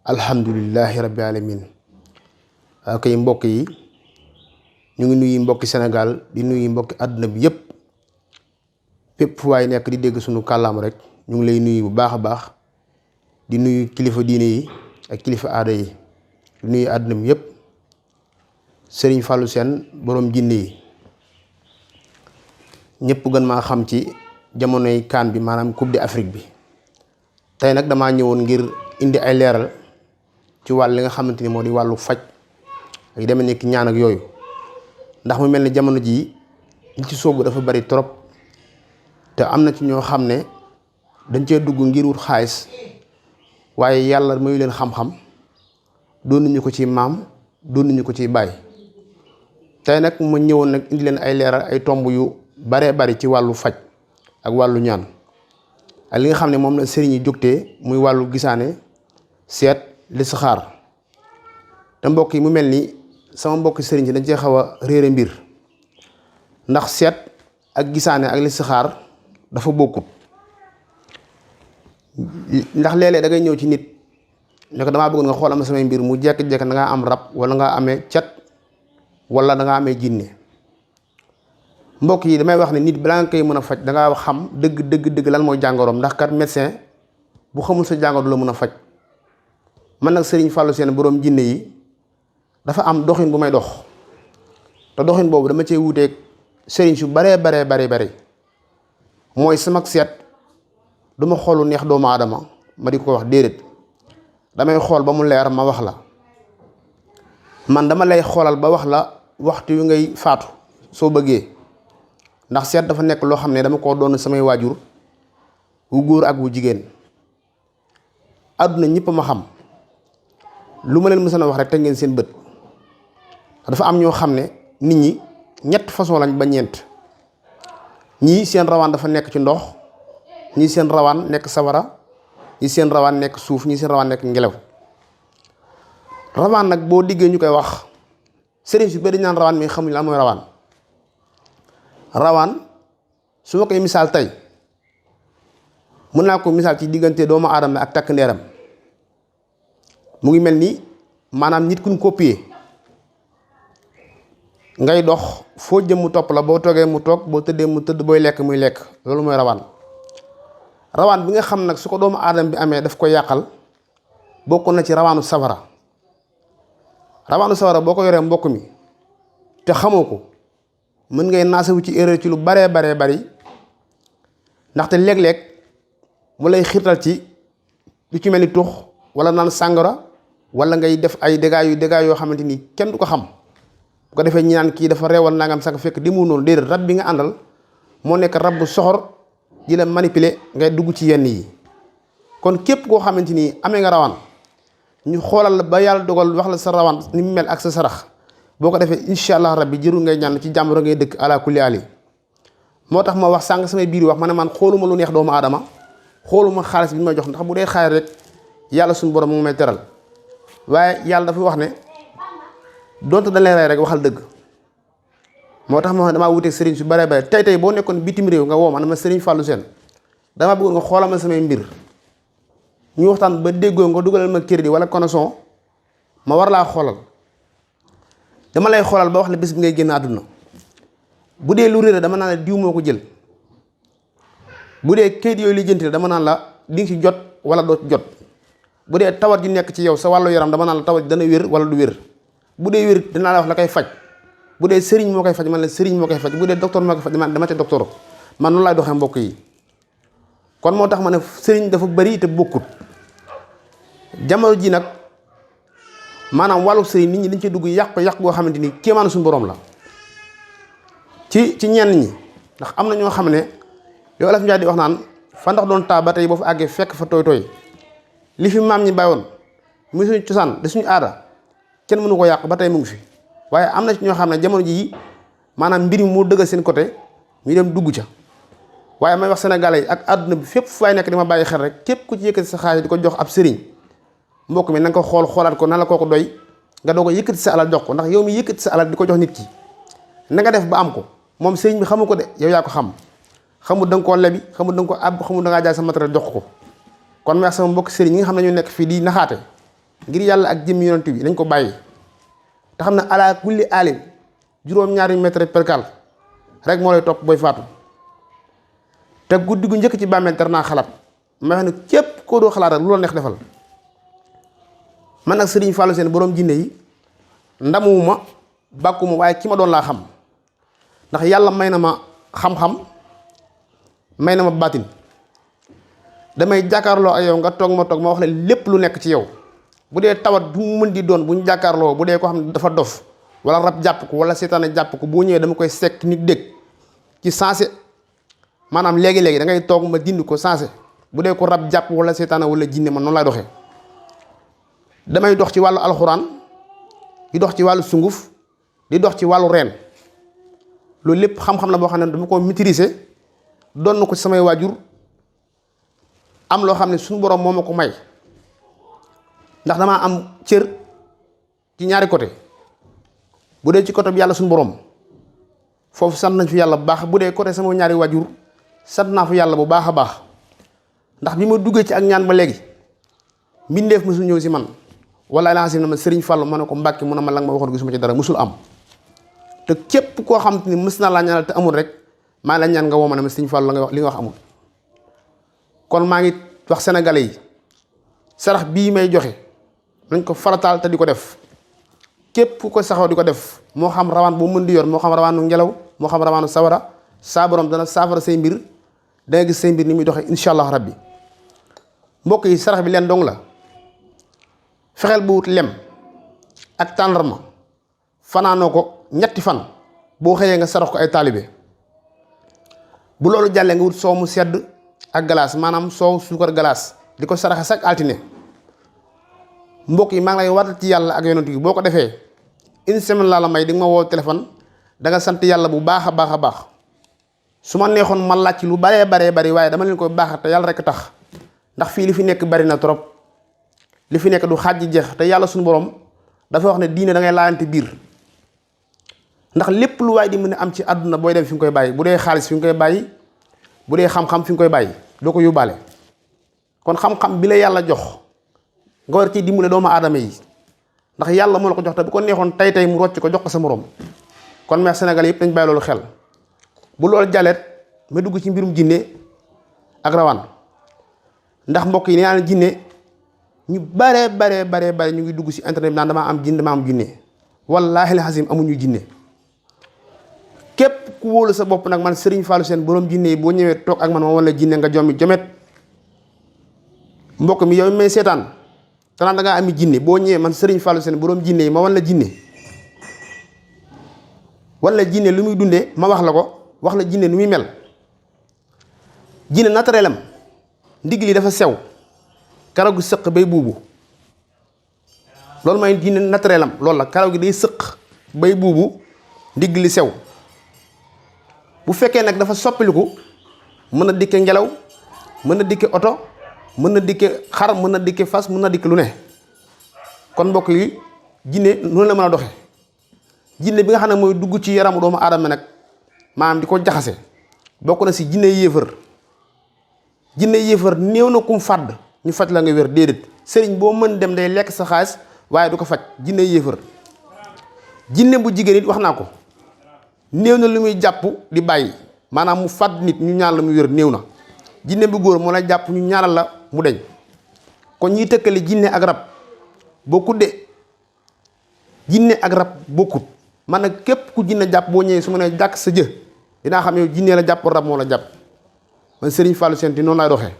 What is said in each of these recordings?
alhamdulillahi rabbil alamin kay mbokk yi ñu ngi nuyu mbokki Sénégal di nuyu mbokki àdduna bi yépp fépp fu waay nekk di dégg sunu kàllaam rek ñu ngi lay nuyu bu baax a baax di nuyu kilifa diine yi ak kilifa aada yi di nuyu àdduna bi yépp sëriñ Fallou Sène borom jinne yi ñëpp gën maa xam ci jamonoy kaan bi maanaam coupe d'Afrique bi tey nag damaa ñëwoon ngir indi ay leeral ci wàll li nga xamante ni moo di wàllu faj ak demee nekk ñaan ak yooyu ndax mu mel ni jamono jii li ci sóobu dafa bari trop te am na ci ñoo xam ne dañ cee dugg ngir wut xaalis waaye yàlla mayu leen xam-xam doon nañu ko ci maam doon nañu ko ci baay tey nag ma ñëwoon nag indi leen ay leeral ay tomb yu baree bari ci wàllu faj ak wàllu ñaan ak li nga xam ne moom la sëriñ yi jógtee muy wàllu gisaane seet listixaar te mbokk yi mu mel ni sama mbokki sëriñ si dañ cee xaw a réere mbir ndax seet ak gisaane ak listixaar dafa bokkut ndax léeg-léeg da ngay ñëw ci nit ne ko damaa bëgg nga xool am samay mbir mu jekk-jekk da ngaa am rab wala nga amee cat wala da nga amee jinne mbokk yi damay wax ne nit balaa nga koy mën a faj da ngaa xam dëgg lan mooy jàngoroom ndax kat médecin bu xamul sa jàngoro du la mën a faj man nag sëriñ Fallou Sène borom jinne yi dafa am doxin bu may dox te doxin boobu dama cee wuuteeg sëriñ su baree bari mooy sama seet du ma xoolu neex doomu aadama ma di ko wax déedéet damay xool ba mu leer ma wax la man dama lay xoolal ba wax la waxtu yu ngay faatu soo bëggee ndax seet dafa nekk loo xam ne dama ko doon samay waajur wu góor ak wu jigéen àdduna ñëpp ma xam lu ma leen mës a wax rek te ngeen seen bët dafa am ñoo xam ne nit ñi ñett façon lañ ba ñeent ñii seen rawaan dafa nekk ci ndox ñii seen rawaan nekk sawara ñii seen rawaan nekk suuf ñii seen rawaan nekk ngelaw rawaan nag boo diggee ñu koy wax sëriñ si bari naan rawaan mais xamuñ lan mooy rawaan su ma koy misaal tey mën naa ko misaal ci diggante doomu aadama ak takk ndeeram mu ngi mel ni maanaam nit kuñ copier ngay dox foo jëm mu topp la boo toogee mu toog boo tëddee mu tëdd booy lekk muy lekk loolu mooy rawaan bi nga xam nag su ko doomu aadama bi amee daf ko yàqal bokk na ci rawaanu safara boo ko yoree mbokk mi te xamoo ko mën ngay naasawu ci erreur ci lu baree bari ndaxte léeg-léeg mu lay xiirtal ci lu ci mel ni tux wala naan sàngara wala ngay def ay dégâts yoo xamante ni kenn du ko xam bu ko defee ñi naan kii dafa reewal nangam sax fekk di mu noonu déedéet rab bi nga àndal moo nekk rab bu soxor di la manipuler ngay dugg ci yenn yi kon képp koo xamante ni amee nga rawaan ñu xoolal ba yàlla dogal wax la sa rawaan ni mu mel ak sa sarax boo ko defee incha allah rabbi jërul ngay ñaan ci jàmbur ngay dëkk ala kulli ali moo tax ma wax sànq samay biir wax ma ne man xooluma lu neex doomu aadama xooluma xaalis bi ñu may jox ndax bu dee xaalis rek yàlla suñu borom mu ngi may teral waaye yàlla dafa wax ne donte dañ lay rey rek waxal dëgg moo tax ma damaa wuteeg sëriñ su bare tey boo nekkoon bitim réew nga woo ma ne ma sëriñ Fallou Sène dama bëgg nga xoolal ma samay mbir ñu waxtaan ba déggoo nga dugalal ma crédit wala connexion ma war laa xoolal dama lay xoolal ba wax la bés bi ngay génn àdduna bu dee lu réer dama naan la diw moo ko jël bu dee kayit yooyu lijjanti dama naan la di nga ci jot wala doo ci jot bu dee tawat ji nekk ci yow sa wàllu yaram dama naan la tawat ji dana wér wala du wér bu dee wér dinaa la wax la koy faj bu dee sëriñ moo koy faj man la sëriñ moo koy faj bu dee docteur moo koy faj dama ca docteur man noonu laay doxee mbokk yi kon moo tax ma ne sëriñ dafa bari te bokkut jamono ji nag maanaam wàllu sëriñ nit ñi dañ ci dugg yàq goo xamante ni kéemaanu suñu borom la ci ñenn ñi ndax am na ñoo xam ne yow Olof Njaay di wax naan fa ndax doon taa ba tey boo fa àggee fekk fa tooy li fi maam ñi bàyyoon muy suñu cosaan de suñu aada kenn mënu ko yàq ba tey mu ngi fi waaye am na ci ñoo xam ne jamono jii maanaam mbir mi moo dëggal seen côté ñu dem dugg ca waaye may wax sénégalais yi ak àdduna bi fépp fu waay nekk dama bàyyi xel rek képp ku ci yëkkati sa xaalis di ko jox ab sëriñ mbokk mi na nga ko xoolaat ko na la kooku doy nga doo ko yëkkati sa alal jox ko ndax yow mi yëkkati sa alal di ko jox nit ki na nga def ba am ko moom sëriñ bi xamu ko de yow yaa ko xamul da nga koo lebi xamul da nga ko àbb xamul da ngaa jaay sa matériel jox ko kon may wax sama mbokk sëriñ ñi nga xam ne ñu nekk fii di naxaate ngir yàlla ak jëmmi yonent bi nañ ko bàyyi te xam ne ala kulli alim juróom-ñaari mètre perkal rek moo lay topp booy faatu te guddi gu njëkk ci bàmmeel tar naa xalaat ma wax ne képp koo doo xalaat rek lu la neex defal. man nag Serigne Fallou Sène borom jinne yi ndamuwuma bàkkuma waaye ki ma doon laa xam ndax yàlla may na ma xam-xam may na ma baatin damay jàkkaarloo ak yow nga toog ma wax la lépp lu nekk ci yow bu dee tawat bu mu mën di doon bu ñu jàkkaarloo bu dee ko xam ne dafa dof wala rab jàpp ko wala seetaane jàpp ko boo ñëwee dama koy sekk nit dégg ci sensé maanaam léegi-léegi da ngay toog ma dindi ko sensé bu dee ko rab jàpp wala seetaane wala jinne man noonu laay doxee. damay dox ci wàllu alxuraan di dox ci wàllu sunguf di dox ci wàllu reen loolu lépp xam-xam la boo xam ne dama ko maîtriser doon na ko ci samay waajur am loo xam ne suñu borom moo ma ko may ndax damaa am cër ci ñaari côté bu dee ci côté bi yàlla suñu borom foofu sant nañ fi yàlla bu baax bu dee côté sama ñaari waajur sant naa fi yàlla bu baax a baax ndax bi ma duggee ci ak ñaan ba léegi mbindeef mësul ñëw si man wala la na ma Serigne Fallou ma ne ko Mbàkke mu ne ma la nga ma waxoon gisuma ci dara mësul am te képp koo xam te ni mës naa laa ñaanal te amul rek maa la ñaan nga woo ma ne ma Serigne Fallou la nga wax li nga wax amul. kon maa ngi wax sénégalais yi sarax bii may joxe nañ ko farataal te di ko def képp ku ko saxoo di ko def moo xam rawaan boo mën di yor moo xam rawaanu ngelaw moo xam rawaanu sawara saa borom dana saafara say mbir da nga gis say mbir ni muy doxee incha allah rabbi. mbokk yi sarax bi leen dong la fexeel bu wut lem ak tàndarma fanaanoo ko ñetti fan boo xëyee nga sarax ko ay taalibe bu loolu jàllee nga wut soow mu sedd ak galaas maanaam soow suukar galaas di ko saraxe chaque altine. mbokk yi maa ngi lay watal ci yàlla ak yonent bi boo ko defee une semaine laa la may di nga ma woo téléphone da nga sant yàlla bu baax a baax a baax su ma neexoon ma laaj ci lu baree bari waaye dama leen koy baax te yàlla rek tax. ndax fii li fi nekk bari na trop li fi nekk du xaaj jeex te yàlla suñu borom dafa wax ne diine da ngay laalante biir ndax lépp lu waay di mën a am ci àdduna booy dem fi nga koy bàyyi bu dee xaalis fi nga koy bàyyi bu dee xam-xam fi nga koy bàyyi doo ko yóbbaale. kon xam-xam bi la yàlla jox nga war ci dimbale doomu aadama yi ndax yàlla moo la ko jox te bu ko neexoon tey mu rocc ko jox ko sa morom kon meex Sénégal yëpp dañ bàyyi loolu xel bu loolu jàlleet ma dugg ci mbirum jinne ak rawaan. ndax mbokk yi nee naa jinne ñu bare ñu ngi dugg ci internet bi naan damaa am jinne wallaahi alazim amuñu jinne képp ku wóolu sa bopp nag man Serigne Fallou Sène borom jinne yi boo ñëwee toog ak man ma wala jinne nga jommi jomet mbokk mi yow may seetaan te naan da ngaa ami jinne boo ñëwee man Serigne Fallou Sène borom jinne yi ma wala jinne lu muy dundee ma wax la ko wax la jinne nu muy mel jinne naturel am ndigg li dafa sew karaw gi sëq bay buubu loolu mooy jinne naturel am loolu la karaw gi day sëq bay buubu ndigg li sew bu fekkee nag dafa soppiliku mën na dikke ngelaw mën na dikke oto mën na dikke xar mën na dikke fas mën na dikke lu ne kon mbokk yi jinne noonu la mën a doxe jinne bi nga xam ne mooy dugg ci yaramu doomu aadama nag maanaam di ko jaxase bokk na si jinne yéefar jinne yéefar néew na kum fàdd ñu faj la nga wér déedéet sëriñ boo mën dem day lekk sa xaalis waaye du ko faj jinne yéefar jinne bu jigéen it wax naa ko néew na lu muy jàpp di bàyyi maanaam mu fàdd nit ñu ñaan la mu wér néew na jinne bu góor moo la jàpp ñu ñaanal la mu deñ kon ñiy tëkkale jinne ak rab bokkut de jinne ak rab bokkut man nag képp ku jinne jàpp boo ñëwee su ma nee jàkk sa jë dinaa xam yow jinne la jàpp rab moo la jàpp man Serigne Fallou Sène noonu laay doxee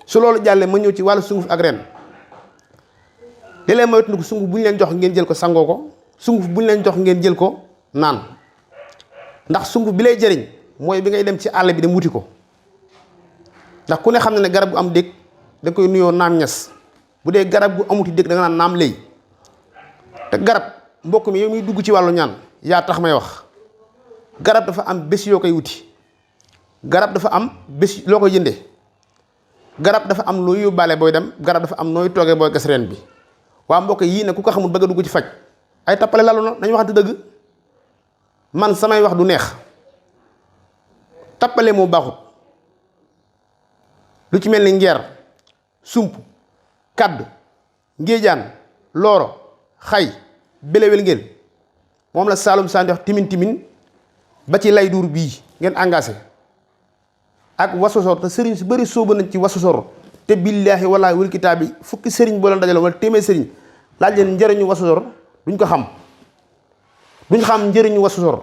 su loolu jàllee ma ñëw ci wàllu sunguf ak ren léeg-léeg moytu ko sunguf bu ñu leen jox ngeen jël ko sangoo ko sunguf bu ñu leen jox ngeen jël ko naan ndax sunguf bi lay jëriñ mooy bi ngay dem ci àll bi dem wuti ko ndax ku ne xam na ne garab gu am dégg da koy nuyoo naam ñes bu dee garab gu amuti dégg da nga naan naam lay te garab mbokk mi yow muy dugg ci wàllu ñaan yaa tax may wax garab dafa am bés yoo koy wuti garab dafa am bés loo koy jëndee garab dafa am looy yóbbaale booy dem garab dafa am nooy toogee booy gas reen bi waa mbokk yii ne ku ko xamul bëgg a dugg ci faj ay tappale lalu na dañu waxante dëgg man samay wax du neex tappale moo baaxut lu ci mel ni ngeer sump kàdd ngéejaan looro xay belewel ngeen moom la Saalum Sandi wax timin timin ba ci lay duur bii ngeen engagé ak wasosor te sëriñ su bëri sóobu nañ ci wasosor te billaahi wallaahi wal kitaab bi fukki sëriñ boo leen dajale wala téeméer sëriñ laaj leen njëriñu wasosor duñ ko xam duñ xam njëriñu wasosor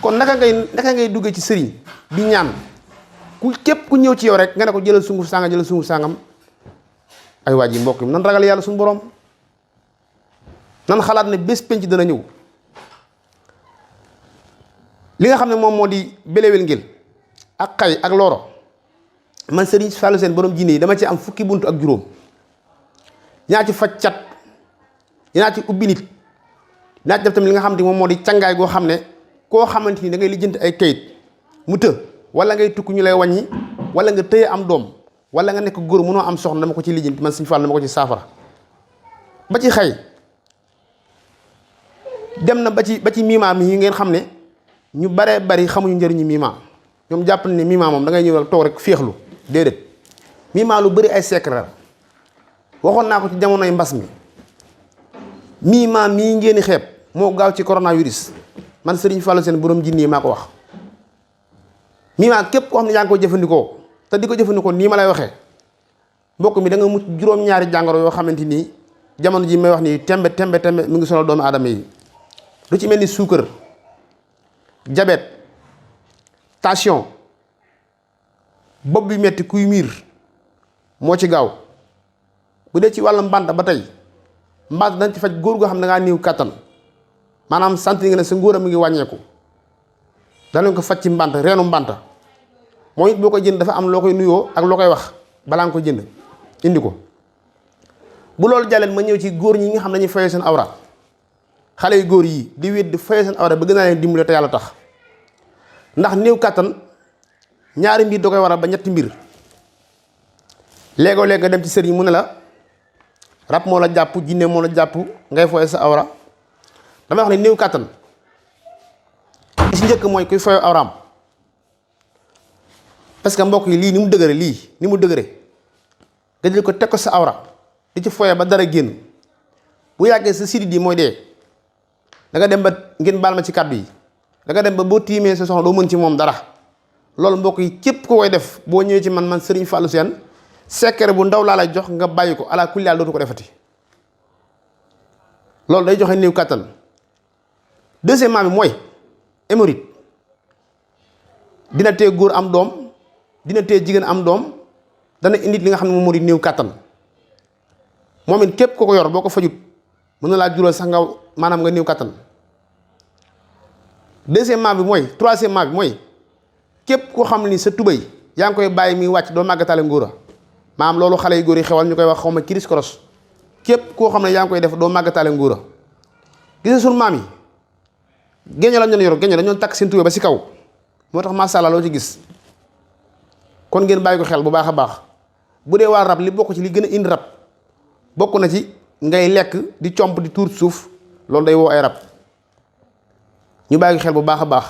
kon naka ngay duggee ci sëriñ di ñaan ku képp ku ñëw ci yow rek nga ne ko jëlal sunguf sàngam ay waa ji mbokk mi nan ragal yàlla suñu borom nan xalaat ne bés penc dana ñëw li nga xam ne moom moo di belewel ngil ak xay ak looro man Serigne Fallou Sène borom jinne yi dama ci am fukki buntu ak juróom ñaa ci faj cat dinaa ci ubbi nit dinaa ci def tamit li nga xam ne moom moo di cangaay goo xam ne koo xamante ni da ngay lijjanti ay kayit mu të wala ngay tukk ñu lay wàññi wala nga tëye am doom wala nga nekk góor mënoo am soxna dama ko ci lijjanti man Serigne Fallou dama ko ci saafara ba ci xay dem na ba ci miimaa mi yi ngeen xam ne ñu baree bari xamuñu njëriñu miimaa ñoom jàpp ne miimaa moom da ngay ñëw rek toog rek féexlu déedéet miimaa lu bëri ay secret la waxoon naa ko ci jamonoy mbas mi miimaa mii ngeen xeeb moo gaaw ci coronavirus man Serigne Fallou Sène borom jinne yi maa ko wax miimaa képp koo xam ne yaa ngi ko jëfandikoo te di ko jëfandikoo nii ma lay waxee mbokk mi da nga mucc juróom-ñaari jàngoro yoo xamante nii jamono ji may wax nii tembe mu ngi sonal doomu aadama yi lu ci mel ni suukar diabète tension bopp bi metti kuy miir moo ci gaaw bu dee ci wàllu mbànt ba tey mbànt dañ ci faj góor goo xam ne da ngaa néew kàttan maanaam sant nga ne sa ngóor a mu ngi wàññeeku danañ ko faj ci mbànt reenu mbànt mooy it boo koy jënd dafa am loo koy nuyoo ak loo koy wax balaa nga ko jënd indi ko bu loolu jàlleen ma ñëw ci góor ñi nga xam ne dañuy fayoo seen awra xale yu góor yi di wéet di fayoo seen awra bëgg naa leen dimbale te yàlla tax ndax néew kàttan ñaari mbir da koy waral ba ñetti mbir léegoo léeg nga dem ci sëriñ mu ne la rab moo la jàpp jinne moo la jàpp ngay fooye sa awra damay wax ne néew kàttan li si njëkk mooy kuy fooyoo awraam parce que mbokk yi lii ni mu dëgëre nga jël ko teg ko sa awra di ci fooye ba dara génn bu yàggee sa sidit yi mooy dee da nga dem ba ngeen baal ma ci kàddu yi da nga dem ba boo tiimee sa soxna doo mën ci moom dara loolu mbokk yi képp ko koy def boo ñëwee ci man Serigne Fallou Sène secret bu ndaw laa lay jox nga bàyyi ko ala kulli haal dootu ko defati loolu day joxe néew kàttan deuxièmement bi mooy hémorroïde dina tee góor am doom dina tee jigéen am doom dana indi li nga xam ne moom moo di néew kàttan moom it képp ko ko yor boo ko fajut mën na laa jural sax nga maanaam nga néew kàttan deuxièmement bi mooy troisièmement bi mooy képp koo xam ne ni sa tubay yaa ngi koy bàyyi muy wàcc doo màggataale ngóora maanaam loolu xale yu góor yi xewal ñu koy wax xaw ma kiris koros képp koo xam ne yaa ngi koy def doo màggataale ngóora gis nga sunu maam yi géño lañ doon yor géño dañoo takk seen tubay ba si kaw moo tax macha allah loo ci gis kon ngeen bàyyi ko xel bu baax a baax bu dee waa rab li bokk ci li gën a indi rab bokk na ci ngay lekk di comp di tuur suuf loolu day woo ay rab ñu bàyyi ko xel bu baax a baax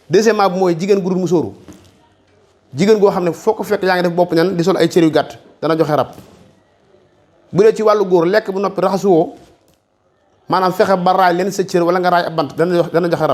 deuxièmement bi mooy jigéen gu dul musóoru jigéen goo xam ne foo ko fekk yaa ngi def bopp ñan di sol ay cër yu gàtt dana joxe rab bu dee ci wàllu góor lekk bu noppi raxasuwoo maanaam fexe ba raay leen sa cër wala nga raay ab bant dana joxe rab